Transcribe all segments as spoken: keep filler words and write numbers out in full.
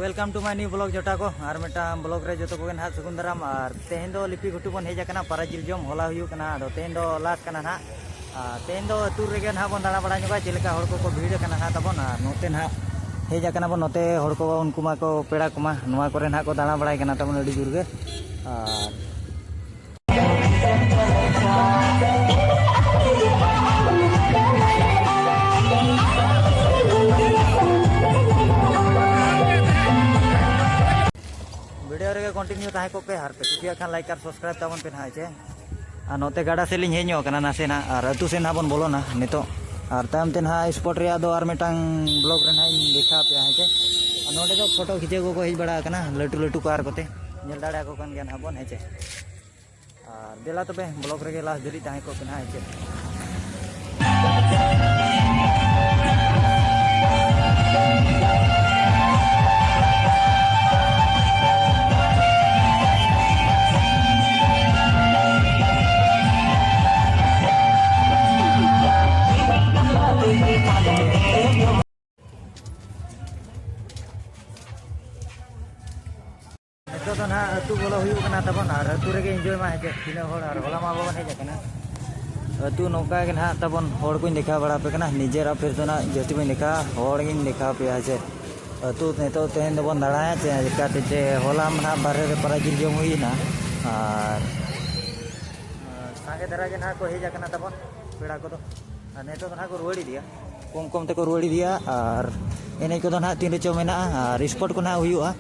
Welcome to my new vlog ᱡᱚᱴᱟ ᱠᱚ, ᱟᱨ ᱢᱤᱫᱴᱟᱝ vlog ᱨᱮ ᱡᱚᱛᱚ ᱠᱚᱜᱮ ᱱᱟᱦᱟᱜ ᱥᱟᱹᱜᱩᱱ ᱫᱟᱨᱟᱢ᱾ ᱟᱨ ᱛᱮᱦᱮᱧ ᱫᱚ ᱞᱤᱯᱤ ᱜᱷᱩᱴᱩ ᱵᱚᱱ ᱦᱮᱡ ᱟᱠᱟᱱᱟ, ᱯᱟᱨᱟ ᱡᱤᱞ ᱡᱚᱢ᱾ ᱦᱚᱞᱟ ᱦᱩᱭᱩᱜ ᱠᱟᱱᱟ, ᱟᱫᱚ ᱛᱮᱦᱮᱧ ᱫᱚ last ᱠᱟᱱᱟ ᱱᱟᱦᱟᱜ᱾ ᱟᱨ ᱛᱮᱦᱮᱧ ᱫᱚ ᱟᱹᱛᱩ ᱨᱮᱜᱮ ᱱᱟᱦᱟᱜ ᱵᱚᱱ ᱫᱟᱬᱟ ᱵᱟᱲᱟ ᱧᱚᱜᱟ, ᱪᱮᱫ ᱞᱮᱠᱟ ᱦᱚᱲ ᱠᱚᱠᱚ ᱵᱷᱤᱲ ᱟᱠᱟᱱᱟ ᱱᱟᱦᱟᱜ ᱛᱟᱵᱚᱱ᱾ ᱟᱨ ᱱᱚᱛᱮ ᱱᱟᱦᱟᱜ ᱦᱮᱡ ᱟᱠᱟᱱᱟ ᱵᱚᱱ, ᱱᱚᱛᱮ ᱦᱚᱲ ᱠᱚ, ᱩᱱᱠᱩ ᱢᱟᱠᱚ ᱯᱮᱲᱟ ᱠᱚᱢᱟ ᱱᱚᱣᱟ ᱠᱚᱨᱮ ᱱᱟᱦᱟᱜ ᱠᱚ ᱫᱟᱬᱟ ᱵᱟᱲᱟᱭ ᱠᱟᱱᱟ ᱛᱟᱵᱚᱱ ᱟᱹᱰᱤ ᱡᱳᱨ ᱜᱮ᱾ ᱟᱨ video ᱨᱮᱜᱮ continue ᱛᱟᱦᱮᱸ ᱠᱚᱜ ᱯᱮ, ᱟᱨ ᱯᱮ ᱠᱩᱥᱤᱭᱟᱜ ᱠᱷᱟᱱ like ᱟᱨ subscribe ᱛᱟᱵᱚᱱ ᱯᱮ ᱱᱟᱦᱟᱜ, ᱦᱮᱸ ᱪᱮ? ᱟᱨ ᱱᱚᱛᱮ ᱜᱟᱰᱟ ᱥᱮᱫ ᱞᱤᱧ ᱦᱮᱡ ᱧᱚᱜ ᱟᱠᱟᱱᱟ ᱱᱟᱥᱮᱱᱟᱜ, ᱟᱨ ᱟᱹᱛᱩ ᱥᱮᱫ ᱱᱟᱦᱟᱜ ᱵᱚᱱ ᱵᱚᱞᱚᱱᱟ ᱱᱤᱛᱚᱜ᱾ ᱟᱨ ᱛᱟᱭᱚᱢ ᱛᱮ ᱱᱟᱦᱟᱜ spot ᱨᱮᱭᱟᱜ ᱫᱚ ᱟᱨ ᱢᱤᱫᱴᱟᱝ vlog ᱨᱮ ᱱᱟᱦᱟᱜ ᱤᱧ ᱫᱮᱠᱷᱟᱣ ᱟᱯᱮᱭᱟ, ᱦᱮᱸ ᱪᱮ? ᱟᱨ ᱱᱚᱰᱮ ᱫᱚ photo ᱠᱷᱤᱪᱟᱹᱣ ᱠᱚᱠᱚ ᱦᱮᱡ ᱵᱟᱲᱟ ᱟᱠᱟᱱᱟ, ᱞᱟᱹᱴᱩ ᱞᱟᱹᱴᱩ car ᱠᱚᱛᱮ, ᱧᱮᱞ ᱫᱟᱲᱮᱭᱟᱠᱚ ᱠᱟᱱ ᱜᱮᱭᱟ ᱱᱟᱦᱟᱜ ᱵᱚᱱ, ᱦᱮᱸ ᱪᱮ? ᱟᱨ ᱫᱮᱞᱟ ᱛᱚᱵᱮ vlog ᱨᱮᱜᱮ last ᱫᱷᱟᱹᱨᱤᱡ ᱛᱟᱦᱮᱸ ᱠᱚᱜ ᱯᱮ ᱱᱟᱦᱟᱜ, ᱦᱮᱸ ᱪᱮ? ᱱᱤᱛᱚᱜ ᱫᱚ ᱱᱟᱦᱟᱜ ᱟᱹᱛᱩ ᱵᱚᱞᱚ ᱦᱩᱭᱩᱜ ᱠᱟᱱᱟ ᱛᱟᱵᱚᱱ, ᱟᱨ ᱟᱹᱛᱩ ᱨᱮᱜᱮ enjoy ᱢᱟ ᱦᱮᱡ ᱛᱤᱱᱟᱹᱜ ᱦᱚᱲ, ᱟᱨ ᱦᱚᱞᱟ ᱢᱟ ᱵᱟᱵᱚᱱ ᱦᱮᱡ ᱟᱠᱟᱱᱟ᱾ ᱟᱹᱛᱩ ᱱᱚᱝᱠᱟ ᱜᱮ ᱱᱟᱦᱟᱜ ᱛᱟᱵᱚᱱ, ᱦᱚᱲ ᱠᱚᱧ ᱫᱮᱠᱷᱟᱣ ᱵᱟᱲᱟ ᱟᱯᱮ ᱠᱟᱱᱟ, ᱱᱤᱡᱮᱨᱟᱜ face ᱫᱚ ᱱᱟᱦᱟᱜ ᱡᱟᱹᱥᱛᱤ ᱵᱟᱹᱧ ᱫᱮᱠᱷᱟᱣᱟ, ᱦᱚᱲ ᱜᱤᱧ ᱫᱮᱠᱷᱟᱣ ᱟᱯᱮᱭᱟ ᱦᱮᱸ ᱪᱮ᱾ ᱟᱹᱛᱩ ᱱᱤᱛᱚᱜ ᱛᱮᱦᱮᱧ ᱫᱚᱵᱚᱱ ᱫᱟᱬᱟᱭᱟ ᱪᱮ, ᱪᱮᱠᱟᱛᱮ ᱪᱮ ᱦᱚᱞᱟ ᱢᱟ ᱱᱟᱦᱟᱜ ᱵᱟᱨᱦᱮ ᱨᱮ ᱯᱟᱨᱟ ᱡᱤᱞ ᱡᱚᱢ ᱦᱩᱭᱱᱟ, ᱟᱨ ᱥᱟᱸᱜᱮ ᱫᱷᱟᱨᱟ ᱜᱮ ᱱᱟᱦᱟᱜ ᱠᱚ ᱦᱮᱡ ᱟᱠᱟᱱᱟ ᱛᱟᱵᱚᱱ ᱯᱮᱲᱟ ᱠᱚᱫᱚ᱾ ᱟᱨ ᱱᱤᱛᱚᱜ ᱫᱚ ᱱᱟᱦᱟᱜ ᱠᱚ ᱨᱩᱣᱟᱹᱲ ᱤᱫᱤᱭᱟ, ᱠᱚᱢ ᱠᱚᱢ ᱛᱮᱠᱚ ᱨᱩᱣᱟᱹᱲ ᱤᱫᱤᱭᱟ᱾ ᱟᱨ ᱮᱱᱮᱡ ᱠᱚᱫᱚ ᱱᱟᱦᱟᱜ ᱛᱤᱱ ᱨᱮᱪᱚ ᱢᱮᱱᱟᱜᱼᱟ, ᱟᱨ spot ᱠᱚ ᱱᱟᱦᱟᱜ ᱦᱩᱭᱩᱜᱼᱟ᱾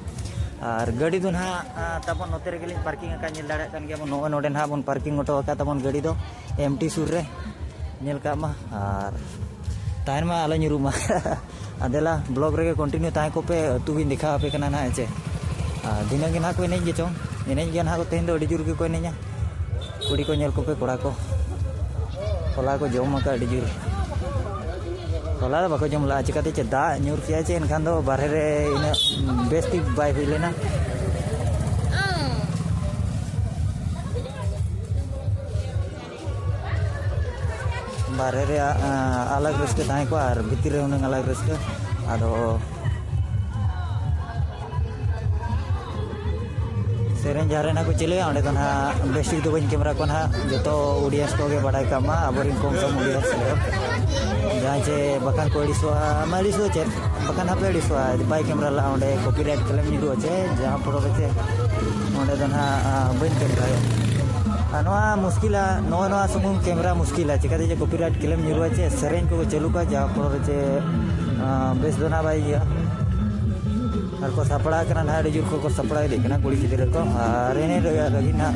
ᱟᱨ ᱜᱟᱹᱰᱤ ᱫᱚ ᱱᱟᱦᱟᱜ, ᱟ, ᱛᱟᱵᱚᱱ ᱱᱚᱛᱮ ᱨᱮᱜᱮ ᱞᱤᱧ parking ᱟᱠᱟᱫ, ᱧᱮᱞ ᱫᱟᱲᱮᱭᱟᱜ ᱠᱟᱱ ᱜᱮᱭᱟ ᱵᱚᱱ, ᱱᱚᱜᱼᱚᱭ ᱱᱚᱰᱮ ᱱᱟᱦᱟᱜ ᱵᱚᱱ parking ᱦᱚᱴᱚ ᱟᱠᱟᱫ ᱛᱟᱵᱚᱱ ᱜᱟᱹᱰᱤ ᱫᱚ ᱮᱢ ᱴᱤ ᱥᱩᱨ ᱨᱮ, ᱧᱮᱞ ᱠᱟᱜ ᱢᱟ᱾ ᱟᱨ ᱛᱟᱦᱮᱱ ᱢᱟ, ᱟᱞᱚ ᱧᱩᱨᱩᱜ ᱢᱟ᱾ ᱟᱨ ᱫᱮᱞᱟ vlog ᱨᱮᱜᱮ continue ᱛᱟᱦᱮᱸ ᱠᱚᱜ ᱯᱮ, ᱟᱹᱛᱩ ᱜᱤᱧ ᱫᱮᱠᱷᱟᱣ ᱟᱯᱮ ᱠᱟᱱᱟ ᱱᱟᱦᱟᱜ, ᱦᱮᱸ ᱪᱮ? ᱟᱨ ᱫᱷᱤᱱᱟᱹᱝ ᱜᱮ ᱱᱟᱦᱟᱜ ᱠᱚ ᱮᱱᱮᱡ ᱜᱮᱪᱚᱝ, ᱮᱱᱮᱡ ᱜᱮᱭᱟ ᱱᱟᱦᱟᱜ ᱠᱚ, ᱛᱮᱦᱮᱧ ᱫᱚ ᱟᱹᱰᱤ ᱡᱳᱨ ᱜᱮᱠᱚ ᱮᱱᱮᱡᱟ᱾ ᱠᱩᱲᱤ ᱠᱚ ᱧᱮᱞ ᱠᱚᱯᱮ, ᱠᱚᱲᱟ ᱠᱚ᱾ ᱦᱚᱞᱟ ᱠᱚ ᱡᱚᱢ ᱟᱠᱟᱫ ᱟᱹᱰᱤ ᱡᱳᱨ᱾ ᱦᱚᱞᱟ ᱫᱚ ᱵᱟᱠᱚ ᱡᱚᱢ ᱞᱮᱫᱼᱟ, ᱪᱤᱠᱟᱹᱛᱮ ᱪᱮ ᱫᱟᱜ ᱧᱩᱨ ᱠᱮᱜᱼᱟ ᱪᱮ, ᱮᱱᱠᱷᱟᱱ ᱫᱚ ᱵᱟᱨᱦᱮ ᱨᱮ ᱤᱱᱟᱹᱜ ᱵᱮᱥ ᱴᱷᱤᱠ ᱵᱟᱭ ᱦᱩᱭ ᱞᱮᱱᱟ᱾ ᱵᱟᱨᱦᱮ ᱨᱮᱭᱟᱜ, ᱟᱸ, ᱟᱞᱟᱜᱽ ᱨᱟᱹᱥᱠᱟᱹ ᱛᱟᱦᱮᱸ ᱠᱚᱜᱼᱟ ᱟᱨ ᱵᱷᱤᱛᱤᱨ ᱨᱮ ᱦᱩᱱᱟᱹᱝ ᱟᱞᱟᱜᱽ ᱨᱟᱹᱥᱠᱟᱹ᱾ ᱟᱫᱚ ᱥᱮᱨᱮᱧ ᱡᱟᱦᱟᱸ ᱨᱮ ᱱᱟᱜ ᱠᱚ ᱪᱟᱹᱞᱩᱭᱟ, ᱚᱸᱰᱮ ᱫᱚ ᱱᱟᱜ ᱵᱮᱥ ᱴᱷᱤᱠ ᱫᱚ ᱵᱟᱹᱧ ᱠᱮᱢᱮᱨᱟ ᱠᱚᱣᱟ ᱱᱟᱜ, ᱡᱚᱛᱚ ᱚᱰᱤᱭᱮᱱᱥ ᱠᱚᱜᱮ ᱵᱟᱰᱟᱭ ᱠᱟᱜ ᱢᱟ, ᱟᱵᱚᱨᱮᱱ ᱠᱚᱢ ᱥᱚᱢ ᱚᱰᱤᱭᱮᱱᱥ ᱠᱚ, ᱡᱟᱦᱟᱸᱭ ᱪᱮ ᱵᱟᱠᱷᱟᱱ ᱠᱚ ᱟᱹᱲᱤᱥᱚᱜᱼᱟ, ᱢᱟ ᱟᱹᱲᱤᱥᱚᱜᱼᱟ ᱪᱮᱫ, ᱵᱟᱠᱷᱟᱱ ᱦᱟᱯᱮ ᱟᱹᱲᱤᱥᱚᱜᱼᱟ, ᱵᱟᱭ ᱠᱮᱢᱮᱨᱟ ᱞᱟᱜᱼᱟ, ᱚᱸᱰᱮ ᱠᱚᱯᱤᱨᱟᱭᱤᱴ ᱠᱞᱮᱢ ᱧᱩᱨᱩᱜᱼᱟ ᱪᱮ, ᱡᱟᱦᱟᱸ ᱯᱚᱨᱚᱵᱽ ᱨᱮ ᱪᱮ ᱚᱸᱰᱮ ᱫᱚ ᱱᱟᱜ, ᱟ, ᱵᱟᱹᱧ ᱠᱮᱢᱮᱨᱟᱭᱟ᱾ ᱟᱨ ᱱᱚᱣᱟ ᱢᱩᱥᱠᱤᱞᱟ, ᱱᱚᱜᱼᱚᱭ ᱱᱚᱣᱟ ᱥᱩᱢᱩᱝ ᱠᱮᱢᱮᱨᱟ ᱢᱩᱥᱠᱤᱞᱟ, ᱪᱤᱠᱟᱹᱛᱮ ᱪᱮ ᱠᱚᱯᱤᱨᱟᱭᱤᱴ ᱠᱞᱮᱢ ᱧᱩᱨᱩᱜᱼᱟ ᱪᱮ, ᱥᱮᱨᱮᱧ ᱠᱚ ᱪᱟᱹᱞᱩ ᱠᱟᱜᱼᱟ, ᱡᱟᱦᱟᱸ ᱯᱚᱨᱚᱵᱽ ᱨᱮ ᱪᱮ, ᱟ, ᱵᱮᱥ ᱫᱚ ᱱᱟᱜ ᱵᱟᱭ ᱤᱭᱟᱹᱜᱼᱟ᱾ ᱟᱨ ᱠᱚ ᱥᱟᱯᱲᱟᱣ ᱠᱟᱱᱟ ᱱᱟᱦᱟᱜ, ᱟᱹᱰᱤ ᱡᱳᱨ ᱠᱚ, ᱠᱚ ᱥᱟᱯᱲᱟᱣ ᱤᱫᱤᱜ ᱠᱟᱱᱟ ᱠᱩᱲᱤ ᱜᱤᱫᱽᱨᱟᱹ ᱠᱚ, ᱟᱨ ᱮᱱᱮᱡ ᱨᱮᱭᱟᱜ ᱞᱟᱹᱜᱤᱫ ᱱᱟᱦᱟᱜ᱾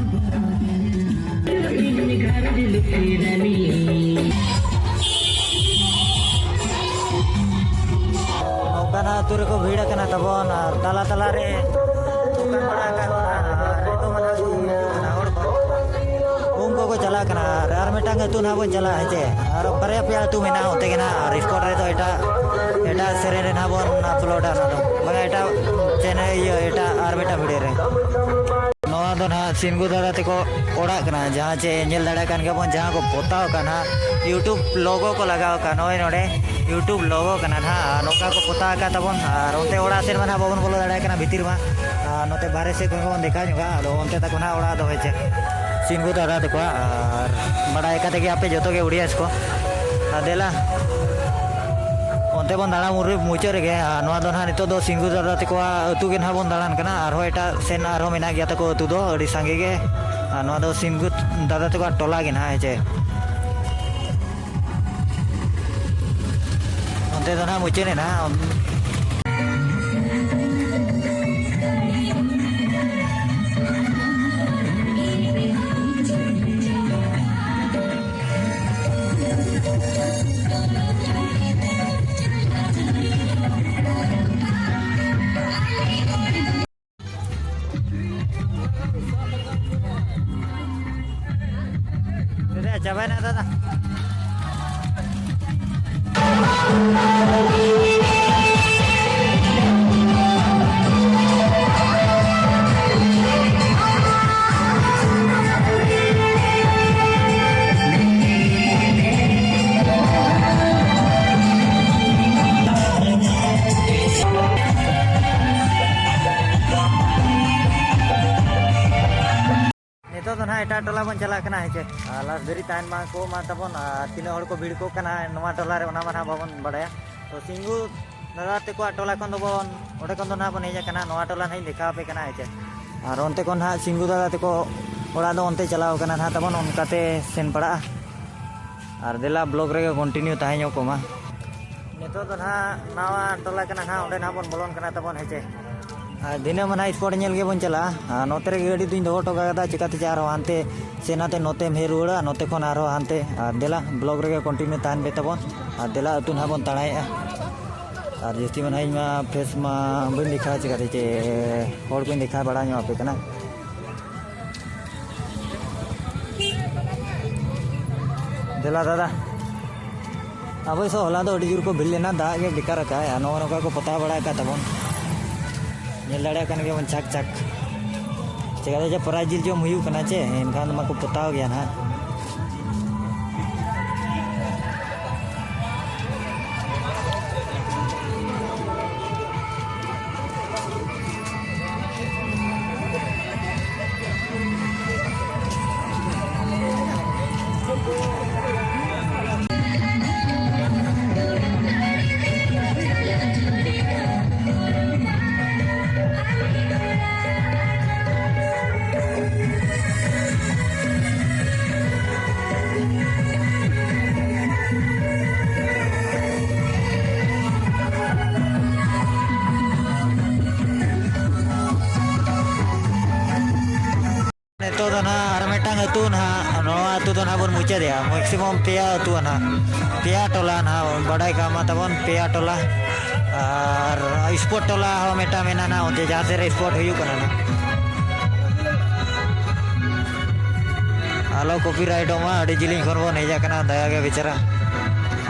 ᱱᱚᱝᱠᱟᱱᱟᱜ ᱟᱹᱛᱩ ᱨᱮᱠᱚ ᱵᱷᱤᱲ ᱟᱠᱟᱱᱟ ᱛᱟᱵᱚᱱ, ᱟᱨ ᱛᱟᱞᱟ ᱛᱟᱞᱟ ᱨᱮ ᱫᱚᱠᱟᱱ ᱵᱟᱲᱟ ᱟᱠᱟᱫ ᱵᱚᱱᱟ, ᱟᱨ ᱱᱤᱛᱚᱜ ᱢᱟ ᱱᱟᱦᱟᱜ ᱦᱚᱲ ᱠᱚ᱾ ᱩᱱᱠᱩ ᱠᱚ ᱪᱟᱞᱟᱜ ᱠᱟᱱᱟ, ᱟᱨ, ᱟᱨ ᱢᱤᱫᱴᱟᱝ ᱟᱹᱛᱩ ᱱᱟᱦᱟᱜ ᱵᱚᱱ ᱪᱟᱞᱟᱜᱼᱟ, ᱦᱮᱸ ᱪᱮ? ᱟᱨ ᱵᱟᱨᱭᱟ ᱯᱮᱭᱟ ᱟᱹᱛᱩ ᱢᱮᱱᱟᱜᱼᱟ ᱚᱱᱛᱮ ᱜᱮ ᱱᱟᱦᱟᱜ, ᱟᱨ ᱥᱯᱚᱴ ᱨᱮᱫᱚ ᱮᱴᱟᱜ, ᱮᱴᱟᱜ ᱥᱮᱨᱮᱧ ᱨᱮ ᱱᱟᱦᱟᱜ ᱵᱚᱱ ᱟᱯᱞᱳᱰᱟ ᱚᱱᱟ ᱫᱚ᱾ ᱵᱟᱝᱟ, ᱮᱴᱟᱜ ᱪᱮᱱᱮᱞ, ᱤᱭᱟᱹ, ᱮᱴᱟᱜ ᱟᱨ ᱢᱤᱫᱴᱟᱝ ᱵᱷᱤᱰᱤᱭᱳ ᱨᱮ᱾ ᱱᱚᱣᱟ ᱫᱚ ᱱᱟᱦᱟᱜ ᱥᱤᱱᱜᱩ ᱫᱟᱫᱟ ᱛᱮᱠᱚ ᱚᱲᱟᱜ ᱠᱟᱱᱟ, ᱡᱟᱦᱟᱸ ᱪᱮ ᱧᱮᱞ ᱫᱟᱲᱮᱭᱟᱜ ᱠᱟᱱ ᱜᱮᱭᱟ ᱵᱚᱱ, ᱡᱟᱦᱟᱸ ᱠᱚ ᱯᱚᱛᱟᱣ ᱠᱟᱱᱟ ᱱᱟᱦᱟᱜ, YouTube ᱞᱳᱜᱳ ᱠᱚ ᱞᱟᱜᱟᱣ ᱠᱟᱱᱟ, ᱱᱚᱜᱼᱚᱭ ᱱᱚᱰᱮ YouTube ᱞᱳᱜᱳ ᱠᱟᱱᱟ ᱱᱟᱦᱟᱜ, ᱟᱨ ᱱᱚᱝᱠᱟ ᱠᱚ ᱯᱚᱛᱟᱣ ᱟᱠᱟᱫ ᱛᱟᱵᱚᱱ, ᱟᱨ ᱚᱱᱛᱮ ᱚᱲᱟᱜ ᱥᱮᱫ ᱢᱟ ᱱᱟᱦᱟᱜ ᱵᱟᱵᱚᱱ ᱵᱚᱞᱚ ᱫᱟᱲᱮᱭᱟᱜ ᱠᱟᱱᱟ ᱵᱷᱤᱛᱤᱨ ᱢᱟ, ᱟᱨ ᱱᱚᱛᱮ ᱵᱟᱦᱨᱮ ᱥᱮᱫ ᱠᱷᱚᱱ ᱜᱮᱵᱚᱱ ᱫᱮᱠᱷᱟᱣ ᱧᱚᱜᱟ, ᱟᱫᱚ ᱚᱱᱛᱮ ᱛᱟᱠᱚ ᱱᱟᱦᱟᱜ ᱚᱲᱟᱜ ᱫᱚ ᱦᱚᱭ ᱪᱮ᱾ ᱥᱤᱱᱜᱩ ᱫᱟᱫᱟ ᱛᱟᱠᱚᱣᱟ, ᱟᱨ ᱵᱟᱲᱟᱭ ᱠᱟᱛᱮ ᱜᱮ ᱟᱯᱮ ᱡᱚᱛᱚ ᱜᱮ ᱚᱰᱤᱭᱮᱱᱥ ᱠᱚ᱾ ᱟᱨ ᱫᱮᱞᱟ, ᱚᱱᱛᱮ ᱵᱚᱱ ᱫᱟᱬᱟ ᱢᱩᱨ-, ᱢᱩᱪᱟᱹᱫ ᱨᱮᱜᱮ, ᱟᱨ ᱱᱚᱣᱟ ᱫᱚ ᱱᱟᱦᱟᱜ ᱱᱤᱛᱚᱜ ᱫᱚ ᱥᱤᱱᱜᱩ ᱫᱟᱫᱟ ᱛᱟᱠᱚᱣᱟᱜ ᱟᱹᱛᱩ ᱜᱮ ᱱᱟᱦᱟᱜ ᱵᱚᱱ ᱫᱟᱬᱟᱱ ᱠᱟᱱᱟ᱾ ᱟᱨᱦᱚᱸ ᱮᱴᱟᱜ ᱥᱮᱱ ᱟᱨᱦᱚᱸ ᱢᱮᱱᱟᱜ ᱜᱮᱭᱟ ᱛᱟᱠᱚ ᱟᱹᱛᱩ ᱫᱚ ᱟᱹᱰᱤ ᱥᱟᱸᱜᱮ ᱜᱮ᱾ ᱟᱨ ᱱᱚᱣᱟ ᱫᱚ ᱥᱤᱱᱜᱩ ᱫᱟᱫᱟ ᱛᱟᱠᱚᱣᱟᱜ ᱴᱚᱞᱟ ᱜᱮ ᱱᱟᱦᱟᱜ, ᱦᱮᱸ ᱪᱮ? ᱚᱱᱛᱮ ᱫᱚ ᱱᱟᱦᱟᱜ ᱢᱩᱪᱟᱹᱫ ᱮᱱᱟ᱾ ᱫᱟᱫᱟ, ᱪᱟᱵᱟᱭᱮᱱᱟ ᱫᱟᱫᱟ᱾ ᱮᱴᱟᱜ ᱴᱚᱞᱟ ᱵᱚᱱ ᱪᱟᱞᱟᱜ ᱠᱟᱱᱟ, ᱦᱮᱸ ᱪᱮ? ᱟᱨ ᱞᱟᱥᱴ ᱫᱷᱟᱹᱨᱤᱡ ᱛᱟᱦᱮᱱ ᱢᱟ ᱠᱚ ᱢᱟ ᱛᱟᱵᱚᱱ, ᱟᱨ ᱛᱤᱱᱟᱹᱜ ᱦᱚᱲ ᱠᱚ ᱵᱷᱤᱲ ᱠᱚᱜ ᱠᱟᱱᱟ ᱱᱚᱣᱟ ᱴᱚᱞᱟ ᱨᱮ, ᱚᱱᱟ ᱢᱟ ᱱᱟᱦᱟᱜ ᱵᱟᱵᱚᱱ ᱵᱟᱲᱟᱭᱟ᱾ ᱛᱚ ᱥᱤᱝᱜᱩ ᱫᱟᱫᱟ ᱛᱟᱠᱚᱣᱟᱜ ᱴᱚᱞᱟ ᱠᱷᱚᱱ ᱫᱚᱵᱚᱱ, ᱚᱸᱰᱮ ᱠᱷᱚᱱ ᱫᱚ ᱱᱟᱦᱟᱜ ᱵᱚᱱ ᱦᱮᱡ ᱟᱠᱟᱱᱟ, ᱱᱚᱣᱟ ᱴᱚᱞᱟ ᱱᱟᱦᱟᱜ ᱤᱧ ᱫᱮᱠᱷᱟᱣ ᱟᱯᱮ ᱠᱟᱱᱟ, ᱦᱮᱸ ᱪᱮ? ᱟᱨ ᱚᱱᱛᱮ ᱠᱷᱚᱱ ᱱᱟᱦᱟᱜ ᱥᱤᱝᱜᱩ ᱫᱟᱫᱟ ᱛᱟᱠᱚ ᱚᱲᱟᱜ ᱫᱚ ᱚᱱᱛᱮ ᱪᱟᱞᱟᱣ ᱠᱟᱱᱟ ᱱᱟᱦᱟᱜ ᱛᱟᱵᱚᱱ, ᱚᱱᱠᱟᱛᱮ ᱥᱮᱱ ᱯᱟᱲᱟᱜᱼᱟ᱾ ᱟᱨ ᱫᱮᱞᱟ ᱵᱞᱚᱜ ᱨᱮᱜᱮ ᱠᱚᱱᱴᱤᱱᱤᱭᱩ ᱛᱟᱦᱮᱸ ᱧᱚᱜ ᱠᱚᱜ ᱢᱟ᱾ ᱱᱤᱛᱚᱜ ᱫᱚ ᱱᱟᱦᱟᱜ ᱱᱟᱣᱟ ᱴᱚᱞᱟ ᱠᱟᱱᱟ ᱱᱟᱦᱟᱜ, ᱚᱸᱰᱮ ᱱᱟᱦᱟᱜ ᱵᱚᱱ ᱵᱚᱞᱚᱱ ᱠᱟᱱᱟ ᱛᱟᱵᱚᱱ, ᱦᱮᱸ ᱪᱮ? ᱟᱨ ᱫᱷᱤᱱᱟᱹᱝ ᱢᱟ ᱱᱟᱦᱟᱜ ᱥᱯᱚᱴ ᱧᱮᱞ ᱜᱮᱵᱚᱱ ᱪᱟᱞᱟᱜᱼᱟ᱾ ᱟᱨ ᱱᱚᱛᱮ ᱨᱮᱜᱮ ᱜᱟᱹᱰᱤ ᱫᱩᱧ ᱫᱚᱦᱚ ᱦᱚᱴᱚ ᱠᱟᱫᱟ, ᱪᱤᱠᱟᱹᱛᱮ ᱪᱮ ᱟᱨᱦᱚᱸ ᱦᱟᱱᱛᱮ ᱥᱮ ᱱᱟᱛᱮ ᱱᱚᱛᱮᱢ ᱦᱮᱡ ᱨᱩᱣᱟᱹᱲᱟ, ᱱᱚᱛᱮ ᱠᱷᱚᱱ ᱟᱨᱦᱚᱸ ᱦᱟᱱᱛᱮ᱾ ᱟᱨ ᱫᱮᱞᱟ ᱵᱞᱚᱜ ᱨᱮᱜᱮ ᱠᱚᱱᱴᱤᱱᱤᱭᱩ ᱛᱟᱦᱮᱱ ᱯᱮ ᱛᱟᱵᱚᱱ᱾ ᱟᱨ ᱫᱮᱞᱟ ᱟᱹᱛᱩ ᱱᱟᱦᱟᱜ ᱵᱚᱱ ᱛᱟᱲᱟᱭᱮᱫᱼᱟ᱾ ᱟᱨ ᱡᱟᱹᱥᱛᱤ ᱢᱟ ᱱᱟᱦᱟᱜ ᱤᱧ ᱢᱟ ᱯᱷᱮᱥ ᱢᱟ ᱵᱟᱹᱧ ᱫᱮᱠᱷᱟᱣ, ᱪᱤᱠᱟᱹᱛᱮ ᱪᱮ ᱦᱚᱲ ᱠᱚᱧ ᱫᱮᱠᱷᱟᱣ ᱵᱟᱲᱟ ᱧᱚᱜ ᱟᱯᱮ ᱠᱟᱱᱟ᱾ ᱫᱮᱞᱟ ᱫᱟᱫᱟ, ᱟᱵᱚ ᱥᱮᱫ ᱦᱚᱞᱟ ᱫᱚ ᱟᱹᱰᱤ ᱡᱳᱨ ᱠᱚ ᱵᱷᱤᱲ ᱞᱮᱱᱟ, ᱫᱟᱜ ᱜᱮ ᱵᱮᱠᱟᱨ ᱟᱠᱟᱫ, ᱟᱨ ᱱᱚᱜᱼᱚ ᱱᱚᱝᱠᱟ ᱠᱚ ᱯᱚᱛᱟᱣ ᱵᱟᱲᱟ ᱟᱠᱟᱫ ᱛᱟᱵᱚᱱ᱾ ᱧᱮᱞ ᱫᱟᱲᱮᱭᱟᱜ ᱠᱟᱱ ᱜᱮᱭᱟᱵᱚᱱ ᱪᱷᱟᱠ ᱪᱷᱟᱠ᱾ ᱪᱮᱠᱟᱛᱮ ᱡᱮ ᱯᱨᱟᱭᱤᱡᱽ ᱡᱤᱞ ᱡᱚᱢ ᱦᱩᱭᱩᱜ ᱠᱟᱱᱟ ᱪᱮ, ᱮᱱᱠᱷᱟᱱ ᱫᱚ ᱢᱟᱠᱚ ᱯᱚᱛᱟᱣ ᱜᱮᱭᱟ ᱱᱟᱦᱟᱜ᱾ ᱱᱤᱛᱚᱜ ᱫᱚ ᱱᱟᱦᱟᱜ ᱟᱨ ᱢᱤᱫᱴᱟᱝ ᱟᱹᱛᱩ ᱱᱟᱦᱟᱜ, ᱱᱚᱣᱟ ᱟᱹᱛᱩ ᱫᱚ ᱱᱟᱦᱟᱜ ᱵᱚᱱ ᱢᱩᱪᱟᱹᱫᱮᱜᱼᱟ᱾ ᱢᱮᱠᱥᱤᱢᱟᱢ ᱯᱮᱭᱟ ᱟᱹᱛᱩ ᱱᱟᱦᱟᱜ, ᱯᱮᱭᱟ ᱴᱚᱞᱟ ᱱᱟᱦᱟᱜ ᱵᱟᱰᱟᱭ ᱠᱟᱜ ᱢᱟ ᱛᱟᱵᱚᱱ, ᱯᱮᱭᱟ ᱴᱚᱞᱟ᱾ ᱟᱨ ᱥᱯᱳᱨᱴ ᱴᱚᱞᱟ ᱦᱚᱸ ᱢᱤᱫᱴᱟᱝ ᱢᱮᱱᱟᱜᱼᱟ ᱱᱟᱦᱟᱜ, ᱚᱱᱛᱮ ᱡᱟᱦᱟᱸ ᱥᱮᱫ ᱨᱮ ᱥᱯᱳᱨᱴ ᱦᱩᱭᱩᱜ ᱠᱟᱱᱟ ᱱᱟᱦᱟᱜ᱾ ᱟᱞᱚ ᱠᱚᱯᱤᱨᱟᱭᱤᱴᱚᱜ ᱢᱟ, ᱟᱹᱰᱤ ᱡᱤᱞᱤᱧ ᱠᱷᱚᱱ ᱵᱚᱱ ᱦᱮᱡ ᱟᱠᱟᱱᱟ, ᱫᱟᱭᱟ ᱜᱮ ᱵᱮᱪᱟᱨᱟ᱾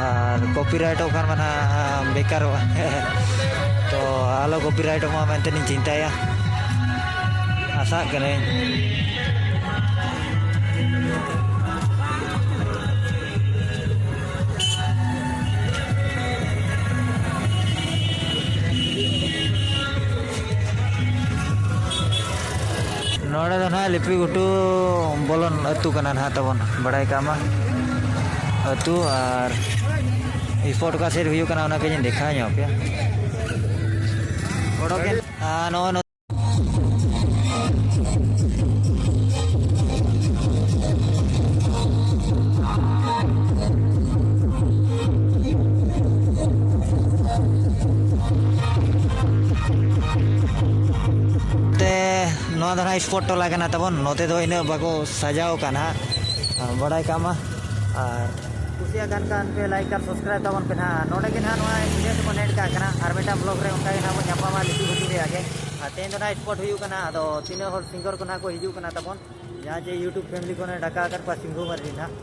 ᱟᱨ ᱠᱚᱯᱤᱨᱟᱭᱤᱴᱚᱜ ᱠᱷᱟᱱ ᱢᱟ ᱱᱟᱦᱟᱜ ᱵᱮᱠᱟᱨᱚᱜᱼᱟ᱾ ᱛᱚ ᱟᱞᱚ ᱠᱚᱯᱤᱨᱟᱭᱤᱴᱚᱜ ᱢᱟ ᱢᱮᱱᱛᱮ ᱞᱤᱧ ᱪᱤᱱᱛᱟᱹᱭᱟ, ᱟᱥᱟᱜ ᱠᱟᱹᱱᱟᱹᱧ᱾ ᱱᱚᱰᱮ ᱟᱫᱚ ᱱᱟᱦᱟᱜ ᱞᱤᱯᱤ ᱜᱷᱩᱴᱩ ᱵᱚᱞᱚᱱ ᱟᱹᱛᱩ ᱠᱟᱱᱟ ᱱᱟᱦᱟᱜ ᱛᱟᱵᱚᱱ, ᱵᱟᱲᱟᱭ ᱠᱟᱜ ᱢᱟ᱾ ᱟᱹᱛᱩ ᱟᱨ spot ᱚᱠᱟ ᱥᱮᱫ ᱦᱩᱭᱩᱜ ᱠᱟᱱᱟ, ᱚᱱᱟ ᱠᱟᱹᱡ ᱤᱧ ᱫᱮᱠᱷᱟᱣ ᱧᱚᱜ ᱟᱯᱮᱭᱟ᱾ ᱚᱰᱚᱠᱮᱱ, ᱟᱨ ᱱᱚᱜᱼᱚᱭ ᱱᱚ- ᱛᱮ ᱱᱚᱣᱟ ᱫᱚ ᱱᱟᱦᱟᱜ spot ᱴᱚᱞᱟ ᱠᱟᱱᱟ ᱛᱟᱵᱚᱱ᱾ ᱱᱚᱛᱮ ᱫᱚ ᱤᱱᱟᱹᱜ ᱵᱟᱠᱚ ᱥᱟᱡᱟᱣ ᱠᱟᱜᱼᱟ ᱱᱟᱦᱟᱜ, ᱵᱟᱲᱟᱭ ᱠᱟᱜ ᱢᱟ᱾ ᱟᱨ ᱠᱩᱥᱤᱭᱟᱜ ᱠᱟᱱ ᱠᱷᱟᱱ ᱯᱮ like ᱟᱨ subscribe ᱛᱟᱵᱚᱱ ᱯᱮ ᱱᱟᱦᱟᱜ᱾ ᱱᱚᱰᱮ ᱜᱮ ᱱᱟᱦᱟᱜ ᱱᱚᱣᱟ ᱤᱭᱟᱹ ᱛᱮᱵᱚᱱ ᱮᱰ ᱠᱟᱜ ᱠᱟᱱᱟ, ᱟᱨ ᱢᱤᱫᱴᱟᱝ vlog ᱨᱮ ᱚᱱᱠᱟ ᱜᱮ ᱱᱟᱦᱟᱜ ᱵᱚᱱ ᱧᱟᱯᱟᱢᱟ ᱞᱤᱯᱤ ᱜᱷᱩᱴᱩ ᱨᱮᱭᱟᱜ ᱜᱮ᱾ ᱟᱨ ᱛᱮᱦᱮᱧ ᱫᱚ ᱱᱟᱦᱟᱜ spot ᱦᱩᱭᱩᱜ ᱠᱟᱱᱟ, ᱟᱫᱚ ᱛᱤᱱᱟᱹᱜ ᱦᱚᱲ singer ᱠᱚ ᱱᱟᱦᱟᱜ ᱠᱚ ᱦᱤᱡᱩᱜ ᱠᱟᱱᱟ ᱛᱟᱵᱚᱱ, ᱡᱟᱦᱟᱸ ᱡᱮ YouTube family ᱠᱷᱚᱱᱮ ᱰᱟᱠᱟ ᱟᱠᱟᱫ ᱠᱚᱣᱟ ᱥᱤᱝᱜᱩ ᱢᱟᱨᱰᱤ ᱱᱟᱦᱟᱜ᱾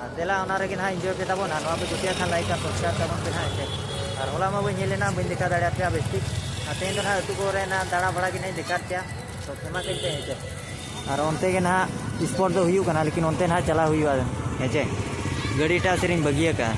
ᱟᱨ ᱫᱮᱞᱟ ᱚᱱᱟ ᱨᱮᱜᱮ ᱱᱟᱦᱟᱜ enjoy ᱯᱮ ᱛᱟᱵᱚᱱ, ᱟᱨ ᱱᱚᱣᱟ ᱯᱮ ᱠᱩᱥᱤᱭᱟᱜ ᱠᱷᱟᱱ like ᱟᱨ subscribe ᱛᱟᱵᱚᱱ ᱯᱮ ᱱᱟᱦᱟᱜ, ᱦᱮᱸ ᱥᱮ᱾ ᱟᱨ ᱦᱚᱞᱟ ᱢᱟ ᱵᱟᱹᱧ ᱦᱮᱡ ᱞᱮᱱᱟ, ᱵᱟᱹᱧ ᱫᱮᱠᱷᱟᱣ ᱫᱟᱲᱮᱭᱟᱫ ᱯᱮᱭᱟ ᱵᱮᱥ ᱴᱷᱤᱠ᱾ ᱟᱨ ᱛᱮᱦᱮᱧ ᱫᱚ ᱱᱟᱦᱟᱜ ᱟᱹᱛᱩ ᱠᱚᱨᱮ ᱱᱟᱦᱟᱜ ᱫᱟᱬᱟ ᱵᱟᱲᱟ ᱜᱮ ᱱᱟᱦᱟᱜ ᱤᱧ ᱫᱮᱠᱷᱟᱣ ᱯᱮᱭᱟ, ᱛᱚ ᱠᱷᱮᱢᱟ ᱠᱟᱹᱧ ᱯᱮ, ᱦᱮᱸ ᱥᱮ᱾ ᱟᱨ ᱚᱱᱛᱮ ᱜᱮ ᱱᱟᱦᱟᱜ spot ᱫᱚ ᱦᱩᱭᱩᱜ ᱠᱟᱱᱟ, ᱞᱮᱠᱤᱱ ᱚᱱᱛᱮ ᱱᱟᱦᱟᱜ ᱪᱟᱞᱟᱣ ᱦᱩᱭᱩᱜᱼᱟ, ᱦᱮᱸ ᱪᱮ᱾ ᱜᱟᱹᱰᱤ ᱮᱴᱟᱜ ᱥᱮᱫ ᱨᱤᱧ ᱵᱟᱹᱜᱤ ᱟᱠᱟᱫᱼᱟ᱾